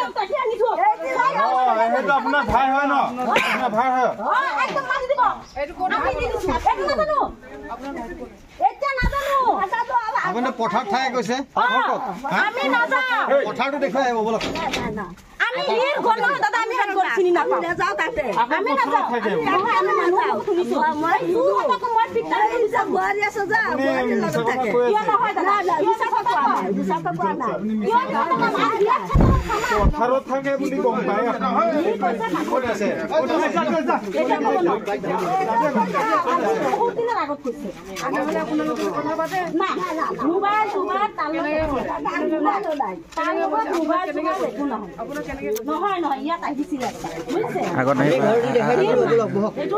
সেইটো আপোনাৰ ভাই হয় ন? আপোনাৰ ভাই হয়। একদম মাৰি দিব। আমি দি দিছো। এইটো নাজানো। এতিয়া নাজানো। আপুনি পথাৰত ঠাই গৈছে? আমি নাযাওঁ। পথাৰটো দেখুৱাই আহিব বলক। আমি হিৰ ঘৰ নহয় দাদা, আমি হাত ঘৰ চিনি নাপাওঁ। নাযাওঁ তাতে। আমি নাযাওঁ। আমি মানুহ শুনিছো। মই মই পিকচাৰ শুনিছো। বোৱাৰী আছে যা, বোৱাৰীৰ লগত থাকে। কিয় নহয় দাদা? মিছা কথা কোৱা নাই, মিছা কথা কোৱা নাই। কিয় মিছা কথা ক'ম? আমি ইয়াত থাকিম, খাম। পথাৰত থাকে বুলি গম পাই। ক'ত আছে? এতিয়া ক'ব নোৱাৰো। বহুত দিনৰ আগত কৈছে। না, মোবাইল চোবাইল তাৰ লগত, তাৰ লগত মোবাইল চোবাইল একো নহয়। নহয় নহয়, ইয়াত আহিছিলে একবাৰ, বুজিছে? এইটো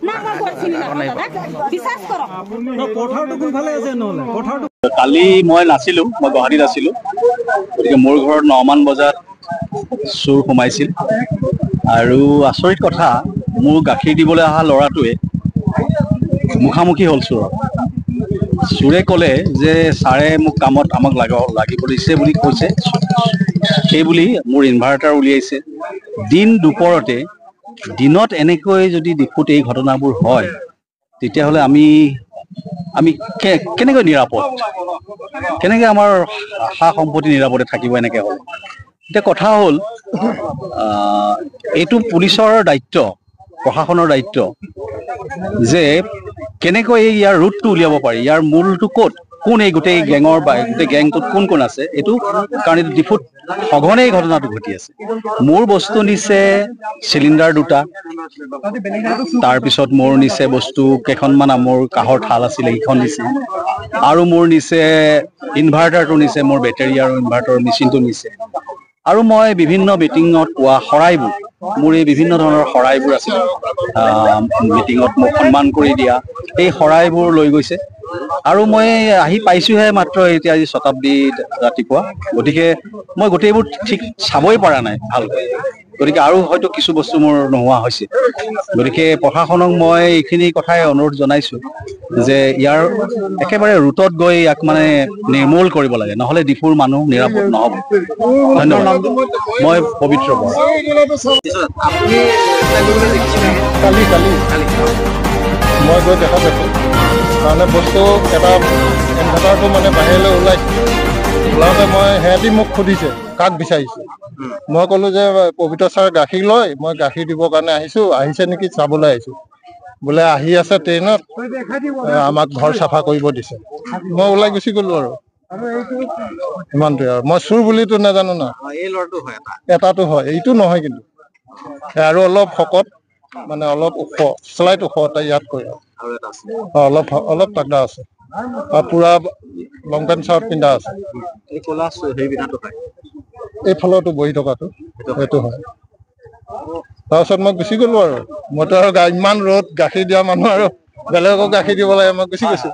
না, মই ঘৰ চিনি নাপাওঁ দাদা, বিশ্বাস কৰক। পথাৰটো কোনফালে আছে নহ'লে? পথাৰটো কালি মই নাছিলোঁ, মই গুৱাহাটীত আছিলোঁ। গতিকে মোৰ ঘৰত 9মান বজাত চোৰ সোমাইছিল। আৰু আচৰিত কথা, মোৰ গাখীৰ দিবলৈ অহা ল'ৰাটোৱে মুখামুখি হ'ল চোৰৰ। চোৰে ক'লে যে ছাৰে মোক কামত আমাক লাগিব দিছে বুলি কৈছে। সেই বুলি মোৰ ইনভাৰ্টাৰ উলিয়াইছে। দিন দুপৰতে, দিনত এনেকৈ যদি ডিফুত এই ঘটনাবোৰ হয়, তেতিয়াহ'লে আমি আমি কেনেকৈ নিৰাপদ, কেনেকৈ আমাৰ সা সম্পত্তি নিৰাপদে থাকিব এনেকৈ হ'লে? এতিয়া কথা হ'ল, এইটো পুলিচৰ দায়িত্ব, প্ৰশাসনৰ দায়িত্ব যে কেনেকৈ এই ইয়াৰ ৰুটটো উলিয়াব পাৰি, ইয়াৰ মূলটো ক'ত, কোন এই গোটেই গেঙৰ বা গোটেই গেংটোত কোন কোন আছে। এইটো কাৰণ এইটো ডিফুত সঘনে এই ঘটনাটো ঘটি আছে। মোৰ বস্তু নিছে চিলিণ্ডাৰ দুটা, তাৰপিছত মোৰ নিছে বস্তু কেইখনমান, মোৰ কাঁহৰ থাল আছিলে সেইখন নিছে, আৰু মোৰ নিছে ইনভাৰ্টাৰটো নিছে, মোৰ বেটেৰী আৰু ইনভাৰ্টাৰ মেচিনটো নিছে। আৰু মই বিভিন্ন মিটিঙত পোৱা শৰাইবোৰ, মোৰ এই বিভিন্ন ধৰণৰ শৰাইবোৰ আছিলে, মিটিঙত মোক সন্মান কৰি দিয়া এই শৰাইবোৰ লৈ গৈছে। আৰু মই আহি পাইছোহে মাত্ৰ এতিয়া আজি শতাব্দী ৰাতিপুৱা, গতিকে মই গোটেইবোৰ ঠিক চাবই পৰা নাই ভালকৈ। গতিকে আৰু হয়তো কিছু বস্তু মোৰ নোহোৱা হৈছে। গতিকে প্ৰশাসনক মই এইখিনি কথাই অনুৰোধ জনাইছো যে ইয়াৰ একেবাৰে ৰুটত গৈ ইয়াক মানে নিৰ্মূল কৰিব লাগে, নহ'লে ডিফুৰ মানুহ নিৰাপদ নহ'ব। ধন্যবাদ। মই পবিত্ৰ বৰা। কালি কালি মই গৈ দেখা পাইছোঁ, তাৰমানে বস্তু এটা ইনভাৰ্টাৰটো মানে বাহিৰলৈ ওলাইছে। ওলাওঁতে মই সিহঁতি মোক সুধিছে কাক বিচাৰিছে। মই ক'লো যে পবিত্ৰ ছাৰ গাখীৰ লয়, মই গাখীৰ দিবৰ কাৰণে আহিছোঁ, আহিছে নেকি চাবলৈ আহিছোঁ। বোলে আহি আছে ট্ৰেইনত, আমাক ঘৰ চাফা কৰিব দিছে। মই ওলাই গুচি গ'লো আৰু ইমানটোৱে। আৰু মই চোৰ বুলিতো নাজানো না। এটাটো হয়, এইটো নহয় কিন্তু। আৰু অলপ শকত, মানে অলপ ওখ, শ্লাইট ওখ এটা ইয়াতকৈ আৰু অলপ অলপ তাগৰা আছে, আৰু পুৰা লং পেণ্ট চাৰ্ট পিন্ধা আছে। এইফালতো বহি থকাটো সেইটো হয়। তাৰপিছত মই গুচি গ'লো আৰু মইতো আৰু ইমান ৰ'দ, গাখীৰ দিয়া মানুহ আৰু বেলেগকো গাখীৰ দিব লাগে, মই গুচি গৈছো।